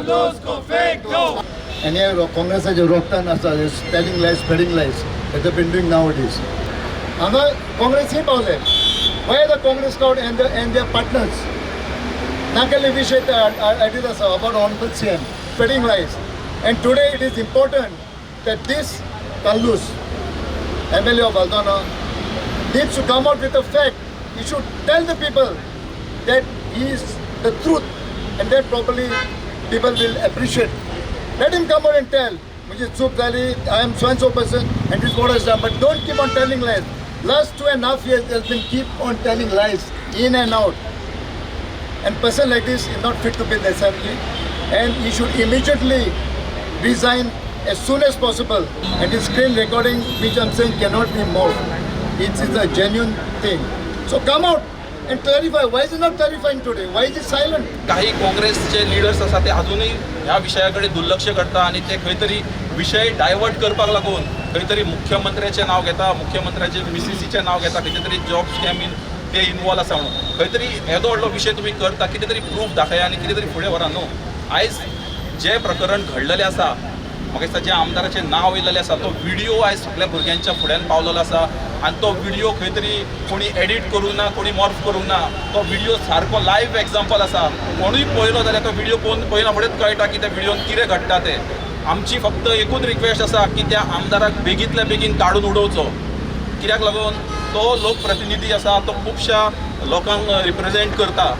कार्लूस को फेंक दो. And here काँग्रेसाचे रोखतान आसा, telling lies, spreading lies that they been doing nowadays. हांगा काँग्रेस पावले. Why the Congress crowd and their partners ना केल्ले विशय आयडीज आसा about honourable CM spreading lies. And today it is important that this Carlos, MLA of Aldona, needs to come out with a fact. He should tell the people that he is the truth, and that probably people will appreciate. Let him come out and tell, म्हणजे चूक झाली, I am so and so person and this what has done, but don't keep on telling lies. Last 2.5 years has been keep on telling lies in and out. And person like this is not fit to be in the assembly, and he should immediately resign as soon as possible. And this screen recording, which I'm saying, cannot be morphed. It is a genuine thing. So come out and clarify. Why is he not clarifying today? Why is he silent? काही काँग्रेसचे leaders आसा, ते अजूनय ह्या विशया कडेन दुर्लक्ष करता आनी ते खंय तरी विशय डायवर्ट करपाक लागून खंय तरी मुख्यमंत्र्याचें नांव घेता, मुख्यमंत्र्याचे मिसीसीचें नांव घेता, खंयचे तरी जॉब स्कॅम इन ते इनवॉल्व आसा म्हणून. खंय तरी येदो व्हडलो विशय तुमी करता, कितें तरी प्रूफ दाखया आनी कितें तरी फुडें व्हरा न्हू. आयज जें प्रकरण घडलेलें आसा, म्हाका दिसता ज्या आमदाराचें नांव येयलेलें आसा, तो व्हिडिओ आयज सगळ्या भुरग्यांच्या फुड्यान पावलेलो आसा आनी तो व्हिडिओ खंय तरी कोणी एडिट करूंक ना, कोणी मॉर्फ करूंक ना. तो व्हिडिओ सारको लायव्ह एग्जाम्पल आसा. कोणूय पळयलो जाल्यार तो व्हिडिओ पळोवन पळयना फुडेंच कळटा की त्या व्हिडिओन कितें घडटा तें. आमची फक्त एकूच रिक्वेस्ट आसा की त्या आमदाराक बेगींतल्या बेगीन काडून उडोवचो, कित्याक लागून तो लोकप्रतिनिधी आसा, तो खुबश्या लोकांक रिप्रेजेंट करता.